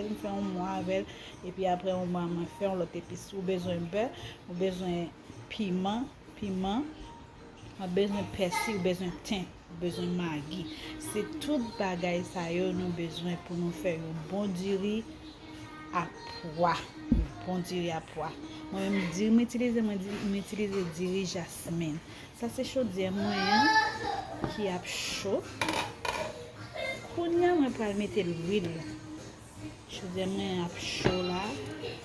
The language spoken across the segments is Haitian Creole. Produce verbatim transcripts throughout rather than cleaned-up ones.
M fè yon mwa avè l, epi apre yon mwa, mwen fè yon lòt epis. Ou bezwen bè, ou bezwen piman, piman, ou bezwen pèsi, ou bezwen ten, ou bezwen magi. Se tout bagay sa yo nou bezwen pou nou fè yon bon diri a pwa. Yon bon diri a pwa. Mwen menm, diri m itilize, mwen di-, m itilize diri jasmin. Sa se chodyè mwen an ki ap cho. Kounye a, mwen pral mete lwil. Chodyè mwen an ap cho la.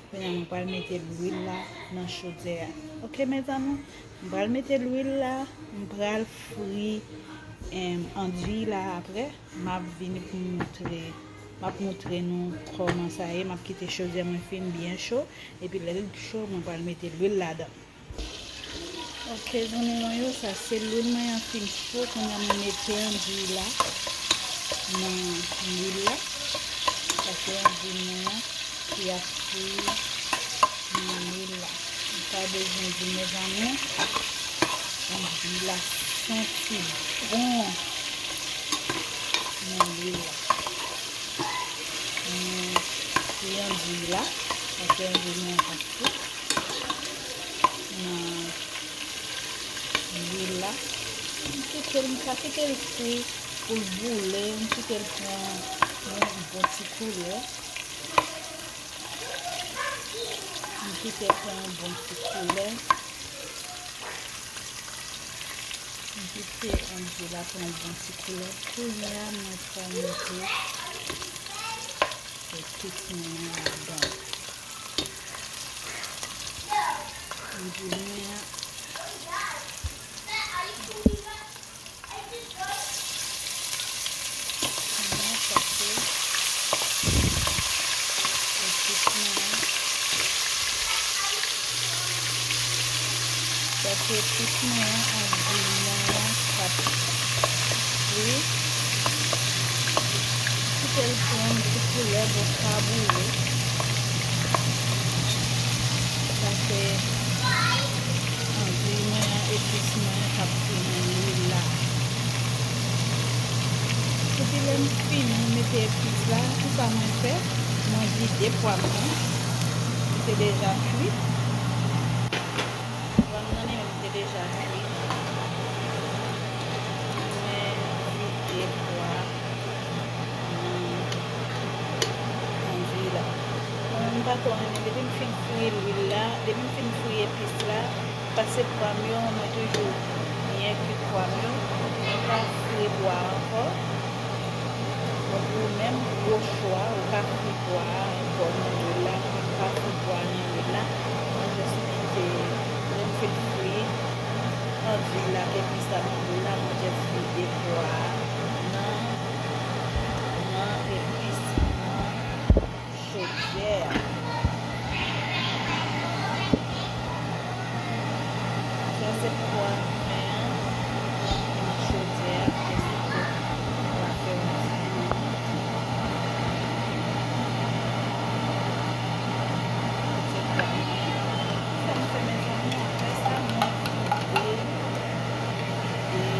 Kounye a, mwen pral mete lwil la nan chodyè a. Oke, mezanmi? Mwen pral mete lwil la. Mwen pral fri, em, andiy la apre. M ap vini pou m montre, m ap montre nou kòman sa ye. M ap kite chodyè mwen fin byen cho. Epi lè l cho, mwen pral mete lwil ladan. Oke, zanmi mwen yo, sa se lwil mwen an fin cho, kounye a mwen mete andiy la nan lwil la. Sa se andiy mwen an ki ap fri nan lwil la. Ou pa bezwen di, mezanmi, andiy la santi bon nan lwil la. Mwen fri andiy la, paske andiy mwen an ap fri nan lwil la. M kite l, m pa kite l fri pou l boule, m kite l pran yon bon ti koulè. M kite l pran yon bon ti koulè. M kite andiy la pran yon bon ti koulè. Kounye a, mwen pral mete epis mwen an ladan. Andiy mwen an. Mwen pase epis mwen an. Pase epis mwen an, andiy mwen an k ap fri. Kite l pran yon ti koulè, bon, pa boule. Pase andiy mwen an, epis mwen an k ap fri nan lwil la. Epi lè m fini mete epis la, kisa mwen fè? Mwen vide pwa m nan. Li te deja kui. Pwa m nan li menm te deja kui. Mwen vide pwa nan andiy la. Mwen menm m pa twò renmen. Depi m fin fri lwil la, depi m fin fri epis la, pase pwa m yo, mwen toujou byen kui pwa m yo. Mwen pa fri pwa ankò. Donk, ou menm, ou o chwa, ou ka fri pwa a ankò nan lwil la, ou pa fri pwa a nan lwil la. Mwen jis kite, lè m fin fri andiy la, epis la nan lwil la, mwen jis vide pwa a nan, nan epis, nan chodyè a. Sa se pwa mwen an ki nan chodyè a, ki te site pou l fè yon ti bouyi. Se pwa mwen an. Sa m fè, mezanmi, apre sa, mwen vide, vide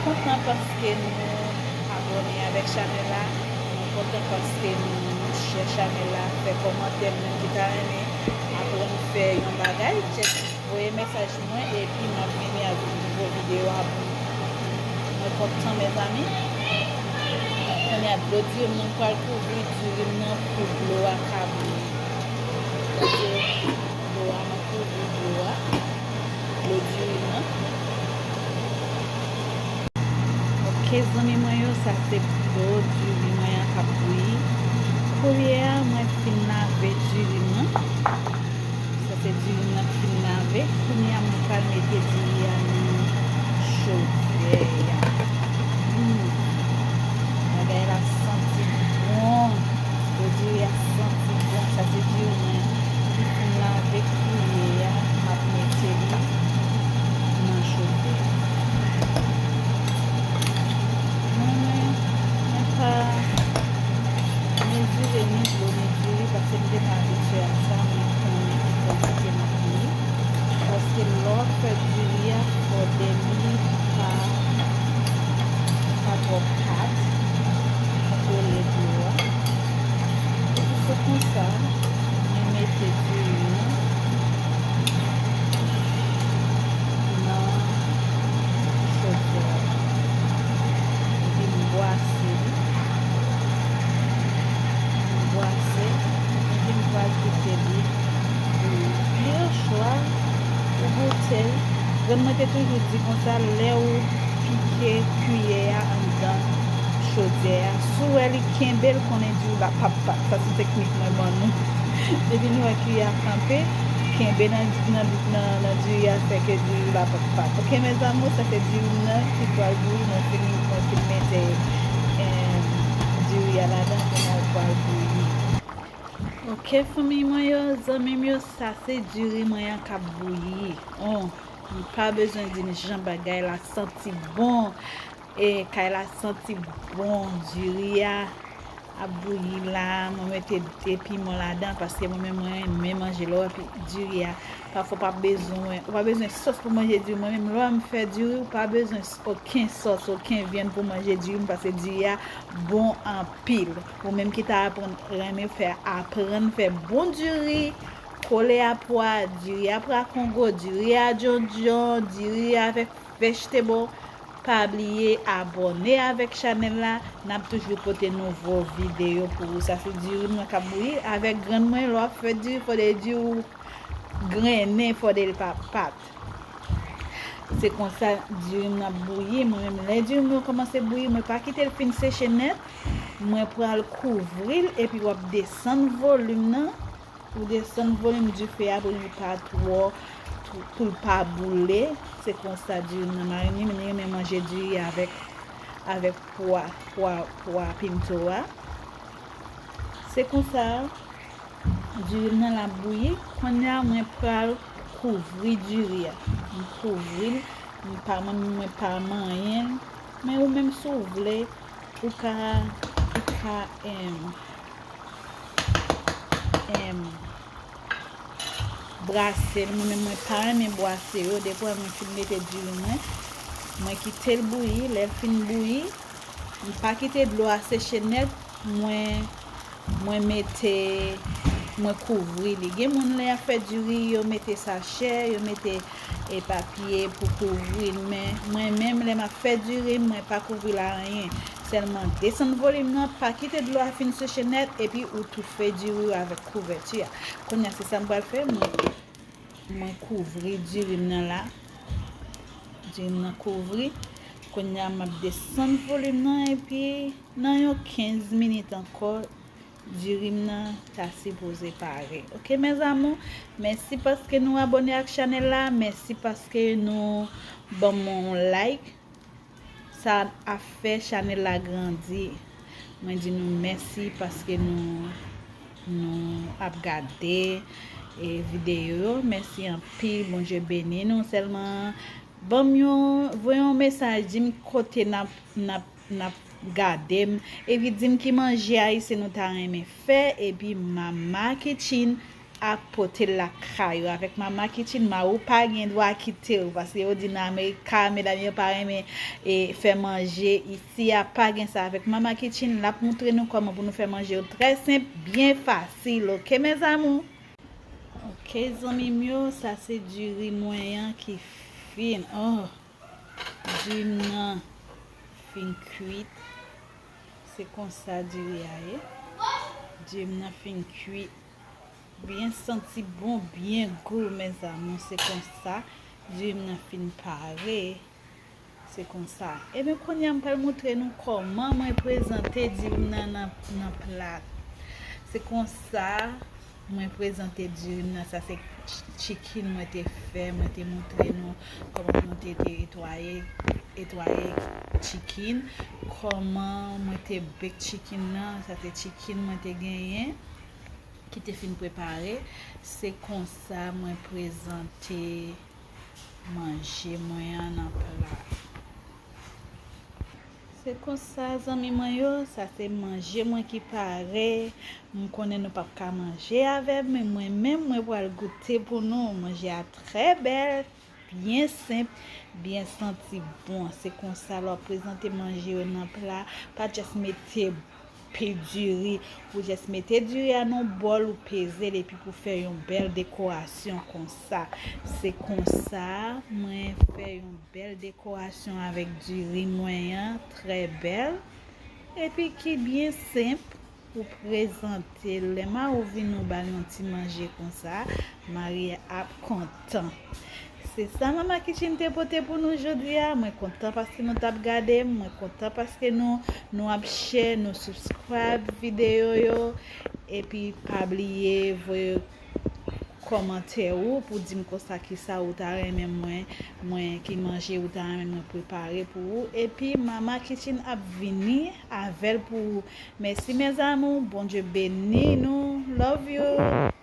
Kontan paske nou abòne avèk chanèl la. Mwen kontan paske nou share chanèl la, fè kòmantè, menm ki ta renmen aprann fè yon bagay, just voye mesaj mwen epi m ap vini ak nouvo videyo a pou nou. Mwen kontan, mezanmi. Kounye a, dlo diri m nan pral kouvri diri m nan pou dlo a ka bouyi. Dlo a, m ap kouvri dlo a. Dlo diri m nan. Ok, zanmi mwen yo, sa se dlo diri mwen an k ap bouyi. Kounye a, mwen fin lave diri m nan. Sa se diri m nan k fin lave. Kounye a, mwen pral mete diri a nan chodyè a. Hmm. Bagay la santi bon. Diri a santi bon. Sa se diri mwen ki fin lave kounye a, m ap mete li nan chodyè. Mwen, mwen, mwen pa mezire ni dlo ni diri paske m te pa abitye a sa, mwen konnen ki kantite m ap bouyi. Paske lè w ap fè diri a, fò de li pa, pa twò pat, kontwole dlo a. Epi se konsa, mwen mete diri an nan chodyè a. Epi m bwase li. M bwase. Epi m pral kite li bouyi. Li anchwa, ou goute l. Grann mwen te toujou di konsa, lè ou pike kiyè a anndan chodyè a, si w wè li kenbe l, konnen diri la p ap pat. Sa se teknik mwen ban nou. Depi nou wè kiyè a kanpe, kenbe nan, nan, nan, nan diri a, fè ke diri la p ap pat. Ok, mes amours, sa se diri m nan ki pral bouyi. Mwen fin, mwen fin mete, em, diri a ladan, kounye a l pral bouyi. Ok, fanmi mwen yo, zanmi m yo, sa se diri mwen an k ap bouyi. Oh, m pa bezwen di n jan bagay la santi bon. E kay la santi bon, diri a ap bouyi la, mwen mete de piman ladan paske mwen menm mwen renmen manje lè w wè pi-, diri a. Pafwa w pa bezwen, ou pa bezwen sòs pou manje diri. Mwen menm lè m fè diri, ou pa bezwen s-, okenn sòs, okenn vyann pou manje diri m paske diri a bon anpil. Ou menm ki ta aprann renmen fè, aprann fè bon diri, kole a pwa, diri a pwa kongo, diri a djondjon, diri avèk vegetable. Pa bliye abòne avèk chanèl la, n ap toujou pote nouvo videyo pou ou. Sa se diri m nan k ap bouyi. Avèk grann mwen, lè w ap fè diri, fòde diri w grennen, fòde l pa pat. Se konsa diri m nan ap bouyi. Mwen menm, lè diri m nan kòmanse bouyi, mwen pa kite l fin seche nèt. Mwen pral kouvri l, epi w ap desann volim nan. Ou desann volim dife a pou li pa twò, pou l pa boule. Se konsa diri m nan marine, m renmen manje diri avèk, avèk pwa, pwa, pwa pinto a. Se konsa diri m nan l ap bouyi. Kounye a mwen pral kouvri diri a. M kouvri l, m pa, mwen, mwen pa manyen l. Men ou menm si w vle, ou ka, ou ka, em, em, brase l. Mwen menm mwen pa renmen bwase yo. Depi mwen fin mete diri mwen, mwen kite l bouyi. Lè l fin bouyi, m pa kite dlo a seche nèt. Mwen, mwen mete, mwen kouvri li. Gen moun lè y ap fè diri, yo mete sachè, yo mete e papye pou kouvri l. Men mwen menm lè m ap fè diri m, mwen pa kouvri l a anyen. Sèlman desann volim nan, pa kite dlo a fin seche nèt, epi ou toufe diri w avèk kouvèti a. Kounye a se sa m pral fè, mwen, mwen kouvri diri m nan la. Diri m nan kouvri. Kounye a m ap desann volim nan, epi nan yon kenz minit ankò, diri m nan ta sipoze pare. Ok, mes amours, mèsi paske nou abòne ak chanèl la, mèsi paske nou ban m yon like. Sa ap fè chanèl la grandi. Mwen di nou mèsi paske nou, nou ap gade, e, videyo yo. Mèsi anpil, Bondye beni nou. Sèlman, ban m yon, voye yon mesaj, di m kote n ap, n ap, n ap gade m. Epi di m ki manje ayisyen nou ta renmen fè, epi Mama Kitchen a pote l lakay ou. Avèk Mama Kitchen, mari w pa gen dwa kite w, paske yo di nan Amerika, medam yo pa renmen e, fè manje. Isi a pa gen sa. Avèk Mama Kitchen, l ap moutre nou kòman pou nou fè manje yo trè senp, byen fasil, oke, mes amours? Oke, zanmi m yo, sa se diri mwen an ki fin. Oh, diri m nan fin kwit. Se konsa diri a ye. Diri m nan fin kwit. Byen santi bon, byen gou, mes amours. Se konsa diri m nan fin pare. Se konsa. Ebyen, kounye a m pral moutre nou kòman mwen prezante diri m nan, nan, nan pla. Se konsa mwen prezante diri m nan. Sa se ch-, chicken mwen te fè. Mwen te moutre nou kòman mwen te, te etwaye, etwaye chicken. Kòman mwen te bake chicken nan. Sa se chicken mwen te genyen, ki te fin prepare. Se konsa mwen prezante manje mwen an nan pla. Se konsa, zanmi mwen yo, sa se manje mwen ki pare. M konnen nou p ap ka manje avè m, men mwen menm, mwen pral goute pou nou. Manje a trè bèl, byen senp, byen santi bon. Se konsa lè w ap prezante manje yo nan pla, pa just mete pe diri. Ou just mete diri a nan bòl, ou peze l, epi pou fè yon bèl dekorasyon konsa. Se konsa mwen fè yon bèl dekorasyon avèk diri mwen an, trè bèl. Epi ki byen senp, ou prezante l. Lè mari w vini, ou ba l yon ti manje konsa, mari a ap kontan. Se sa Mama Kitchen te pote pou nou jodi a. Mwen kontan paske nou t ap gade m. Mwen kontan paske nou, nou ap share, nou subscribe videyo yo. Epi pa bliye voye kòmantè ou pou di m konsa kisa ou ta renmen mwen, mwen ki manje ou ta renmen mwen prepare pou ou. Epi Mama Kitchen ap vini avè l pou ou. Mèsi mes amours, Bondye beni nou. Love you.